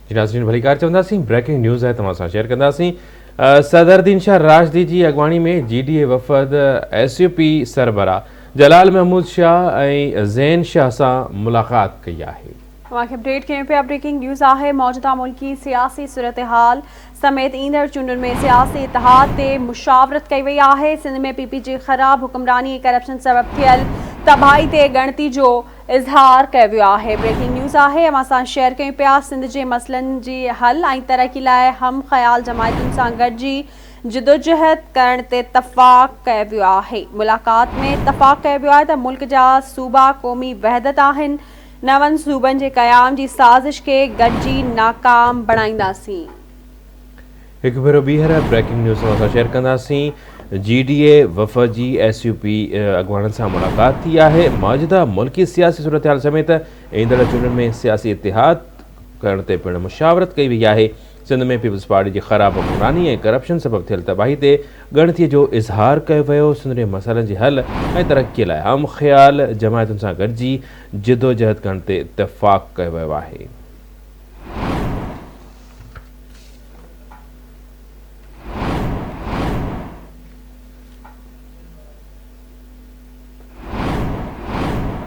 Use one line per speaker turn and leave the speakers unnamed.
جي ناظرين ڀليڪار چونداسين بريڪنگ نيوز آهي توهان سان شيئر ڪنداسين صدر دين شاهه راشدي جي اڳواڻي ۾ جي ڊي اي وفد ايس يو پي سربراهه جلال محمود شاهه ۽ زين شاهه سان ملاقات ڪئي آهي.
اوهان کي اپڊيٽ ڪيون پيا بريڪنگ نيوز آهي موجوده ملڪي سياسي صورتحال سميت ايندڙ چونڊن ۾ سياسي اتحاد تي مشاورت ڪئي وئي آهي سنڌ ۾ پي پي جي خراب حڪمراني ۽ ڪرپشن سبب ٿيل تباهي تي ڳڻتي جو اظهار ڪيو ويو آهي بريڪنگ نيوز آهي اوهان سان شيئر ڪيون پيا سنڌ جي مسئلن جي حل ۽ ترقي لاء هم خيال جماعتن سان گڏجي جدوجهد ڪرڻ تي اتفاق ڪيو ويو آهي ملاقات ۾ اتفاق ڪيو ويو آهي ته ملڪ جا صوبا قومي وحدت آهن نون صوبن جي قيام جي سازش کي گڏجي ناڪام بڻائينداسين.
هڪ ڀيرو ٻيهر بريڪنگ نيوز اوهان سان شيئر ڪنداسين، جي ڊي اي وفد جي ايس يو پي اڳواڻن سان ملاقات ٿي آهي، موجوده ملڪي سياسي صورتحال سميت ايندڙ چونڊن ۾ سياسي اتحاد ڪرڻ تي پڻ مشاورت ڪئي وئي آهي، سنڌ ۾ پيپلز پارٽي جي خراب حڪمراني ۽ ڪرپشن سبب ٿيل تباهي تي ڳڻتي جو اظهار ڪيو ويو، سنڌ جي مسئلن جي حل ۽ ترقي لاء هم خيال جماعتن سان گڏجي جدوجهد ڪرڻ تي اتفاق ڪيو ويو آهي.